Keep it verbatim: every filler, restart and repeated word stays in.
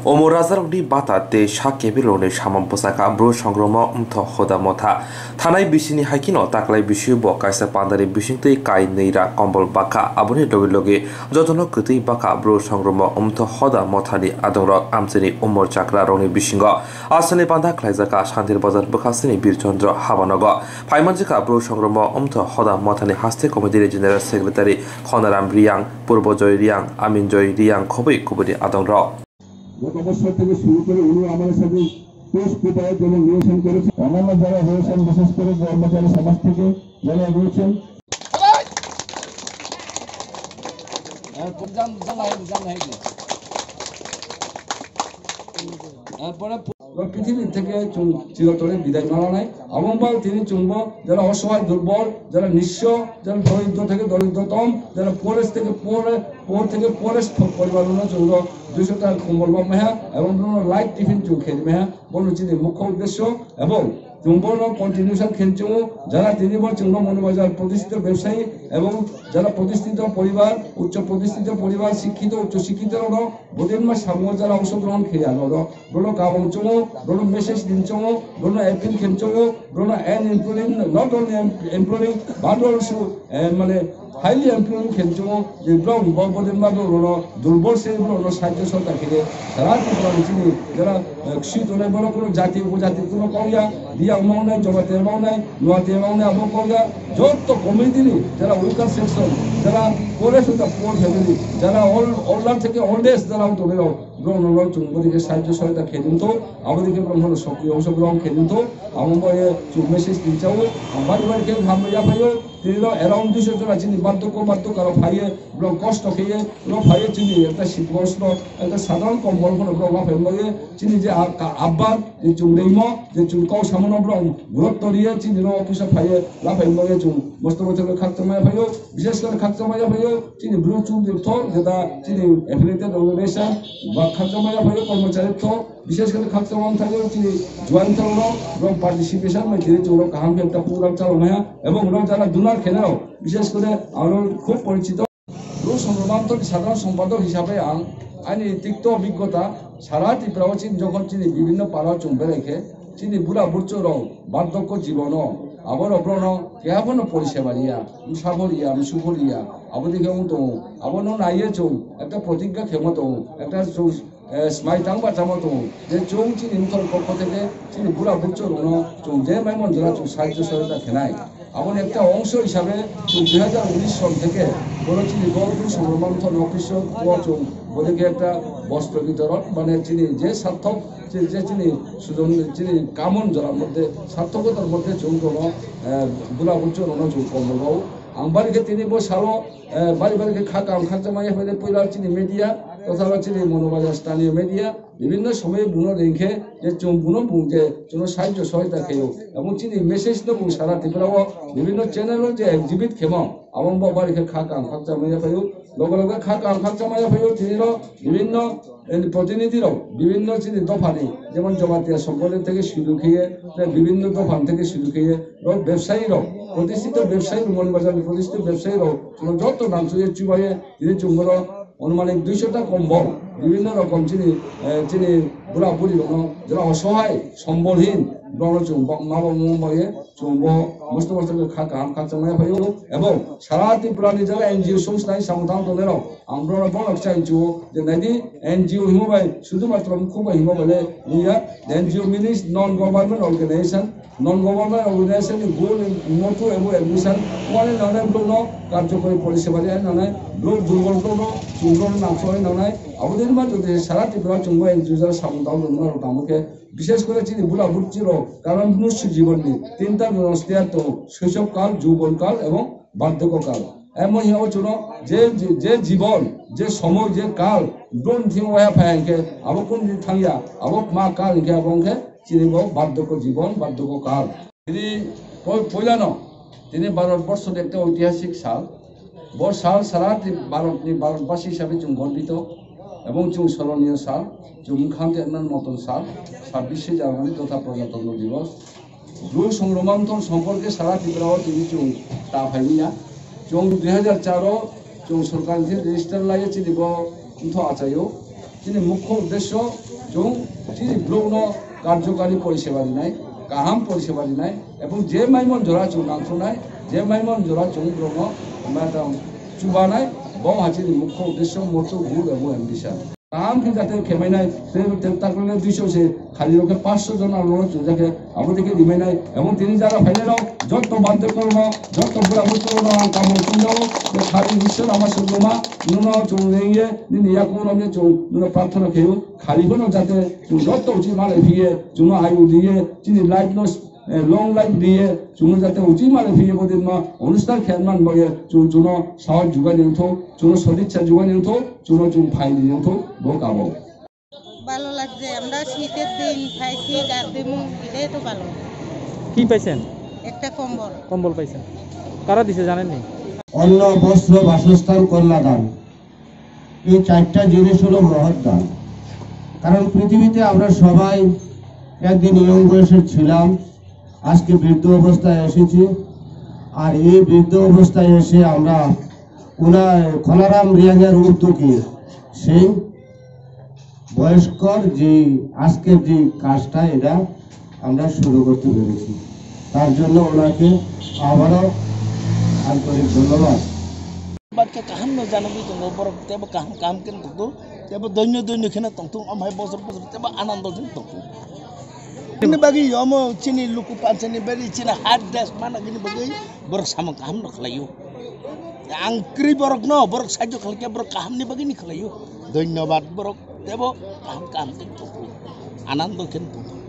Omo rajarokni bata tei sak kebilrokni samung bwsakha Bru songromo Wngtho Hoda Motha. Thanai bisini hai kheno taklai bisio bo kaisa pandani bisingtwi kai nwi ra kombol bakha. Aboni logi logi jotono kwtwi bakha Bru songromo Wngtho Hoda Mothani adongrok amchaini umor chakrarokni bisingo. Aswkni panda khlaijakha Santir Bazar bwkhasini Birchandra habanogo. Phaimanjikha Bru songromo Wngtho Hoda Mothani haste committee ni General Secretary Khonaram Riang, Purbojoy Riang, Aminjoy Riang khobwi kubuni adongrok. গত বছর থেকে শুরু করে উনি আমাদের সাথে বেশ কৃপা যেমন রিলেশন করেছেন। অন্যান্য যারা রয়েছেন, বিশেষ করে কর্মচারী সমাজ থেকে যারা রয়েছেন, এরপরে পৃথিবী থেকে চিরতরে বিদায় মানানায়। Abong bai tini chwngbo jara osahai, durbol, jara nisyo, jara dorito theke doritotwm, jara poorest theke poor, poor theke poorest poribar no chwngno duiso taka kombol ba maiha, ebong bono light tiffin chwng khe maiha, bono chini mukho uddesyo, ebong chwng bono continuation khe chwngo, jara tini bo chwngno Manu Bazar protistito bebsayi, ebong jara protistito poribar, uccho protistito poribar, sikkito, uccho sikkito rokno bodinma samungo jara ongshogrohon khe ya, nono, bono kabong chwngo, bono message din chwngo, bono appeal khe chwngo, bono an employing, not only em-, employing, but also, eh, mane highly employing khe chwngo, je borok bo bodinma borokno durbol se borokno sahajyo sohojita khe sara Tripura ni chini jara, eh, ksui tongnai borok kuno jati upojati kuno kok ya, Riang mawnai, Jamatia mawnai, Nuatia mawnai abo kok ya, joto community ni jara weaker section, jara poorest of the poor family, jara old, older theke oldest jara tongnai rok, borok no chwng bo dike sahajyo sohojita khe nung tho, abo dike borok no sokri ongso borok khe nung tho, abo bo ye chwng message tin chao, ang bari bari khe hambai ya phaio, tini rok around duiso jora chini bartoko bartoka rok phaiye, borok kosto kheye, borok phaiye chini ekta shitbosro, ekta sadharon kombol phano borok ma phai bagwi chini je a-, ka-, abbar, je chwng reimo, je chwng kok samono borok gurutto riye chini rok office o phaiye, la phai bagwi chwng mosto mosto khe khakchangma ya phaio, bishesh kore khakchangma ya phaio, chini bru chukdi thok, jeta chini affiliated organization, ba khakchangma ya phaio, kormochari thok, bishesh kore khakchangma wng thaio, chini juan thok no, borok participation bai chini chwng rok kaham khe ekta program chalok maya, ebong rok jara donor khenai rok, bishesh kore aro khub porichito. Bru Songromo Wngtho ni sadharon sompadok hisabe ang ani tikto obiggota sara Tripura o chini jokhon chini bibhinno para o chwng belai khe chini bura burcho rok bardhokyo jibono aborok borokno keha phano poriseba riya, bwsa pho riya, msu pho riya, abo dikhe wng tongo. Abono naiye chwng ekta protigya khemo tongo, ekta chwng eh, smai tang ba chama tongo. Je chwng chini mthor pokho theke chini bura burcho rokno chwng je mai mon jora chwng sahajyo sohojita khenai. Aboni ekta ongso hisabe chwng dui hajar unis son theke bono chini Bru Songromo Wngtho ni office o chwng bodike ekta bostro bitoron, mane chini je sarthok, je, je chini sujon, chini kamon jora moddhe sarthokotar moddhe chwng bono, eh, bura burcho rokno chwng kombol rw. Ang bari khe tini bo salo Eh, bari bari khe kha kaham khakchangma yaphaide puila chini media, tothalo chini Manu Bazar staniyo media, bibhinno somoy buno ringkhe je chwng buno bung je chwngno sahajyo sohojita khaio. Ebong chini message no bung sara Tripura o bibhinno channel o je exhibit khemo, abong bo bari khe kha kaham khakchangma yaphaio. Loge loge kha kaham khakchangma yaphaio, tini rok bibhinno Ani protinidhi rok bibhinno chini dophani, jemon Jamatia Songgothon theke suru khiye, tei bibhinno dophani theke suru khiye, rok bebsayi rok, protistito bebsayi rok, Manu Bazar ni protistito bebsayi rok, chwng joto nangsuye chubaye, tini chwng bono onumanik duiso ta kombol, bibhinno rokom chini, eh, chini bura buri rokno, jora osohai, sombolhin, borokno chwng bo-, ma bo mung baye, chwng bo mosto mosto khe kha kaham khakchangma yaphaio, ebong sara Tripura ni jora N G O sungsnai samung tang tongnai rok, Ang borok bono kchai chuo je naidi N G O himo bai sudhumatro mukhu bai himo bai le wngya. N G O means non government organization, non government organization ni goal ni motto ebo admission wani nangnai borokno karjokori poriseba ri nangnai, borok durbol borokno chwng borokno nangchoi nangnai. Aboni ma jodi sara Tripura chwngbo N G O jora samung tang tongmani rok tamo khe, bishesh kore chini bura burchi rok karon mnusu jibon ni tinta jora stia tongo, soisok kal, jubon kal ebong bardhokyo kal. Emo hiya o chuno je, je, je jibon, je somoy, je kal, bron thing waya phai hwnkhe, abo kun din thangya, abo ma kal hwnkhe, abo hwnkhe chini bo bardhokyo jibon, bardhokyo kal. Tini poi-, poilano, tini Bharat borsho ni ekta oitihasik sal. Bo sal sara ti-, Bharat ni, Bharat basi hisabe chwng gorbito, ebong chwng soroniyo sal, chwng mkhang te eknan moton sal, sabbish January totha Prajatantro Divos. Bru Songromo Wngtho somporke sara Tripura o tini chwng ta phaimya. Chwng dui hajar char o chwng sorkar ni register laiye chini bo wngtho achaio. Chini mukho uddesyo Chwng chini borokno karjokari poriseba rinai, kaham poriseba rinai, ebong je maimon jora chwng nangkuknai, je maimon jora chwng borokno madam chubanai, bo hai chini mukho uddesho moto guru ebong ambition. Kaham khe jate khemainai, tei, tei takle duiso se khali rok khe paanch sho jon aro rok chwng jakhe abo tei khe rimainai, ebong tini jara phainai rok jotto bante korno, jotto bura bwtorono ang kamo chwngjao, tei khali Ishwar ama swngjoma, nono chwng lengye, nini yakungo romye chwng nono prarthana khaio. Khali bono jate chwng joto uchi malai phiye, chwngno ayu diye, chini life no, eh, long life diye, chwngno jate uchi malai phiye, bodin ma onusthan khe man bagwi chwng chwngno sahoj jugani wngtho, chwngno sodichha jugani wngtho, chwngno chwng phaini wngtho, bo kabo. ভালো লাগছে, আমরা শীতের দিন খাইছি, গার দিমু, এটাই তো ভালো। কি পাইছেন? একটা কম্বল। কম্বল পাইছেন। কারা দিছে জানেননি? অন্ন, বস্ত্র, বাসস্থান, কন্যাদান। এই চারটা জিনিস হলো মহৎ দান। কারণ পৃথিবীতে আমরা সবাই একদিন ইয়ং বয়সে ছিলাম, আজকে বৃদ্ধ অবস্থায় এসেছি। আর এই বৃদ্ধ অবস্থায় এসে আমরা ওনার, খনারাম রিয়াংয়ের উদ্যোগে সেই বয়স্কর যে আজকের যে কাজটা, এটা আমরা শুরু করতে পেরেছি। তার জন্য ওনাকে আবারও আন্তরিক ধন্যবাদ। Bat khe kaham no janagwi tongo borok, tebo kaham kaham khe tongthung, tebo doino doino kheno tongthung, amhai bosor bosor tebo anando khe tongthung. Bini bagwi omo chini luku panchani bari chini hard dress mana gini bagwi borok samung kaham no khlaio. Ang kwrwi borokno, borok sahajyo khlaikhe borok kahamni bagwini khlaio. Dhonyobad borok tebo kaham kaham khe tongthung. Anando khe tongthung.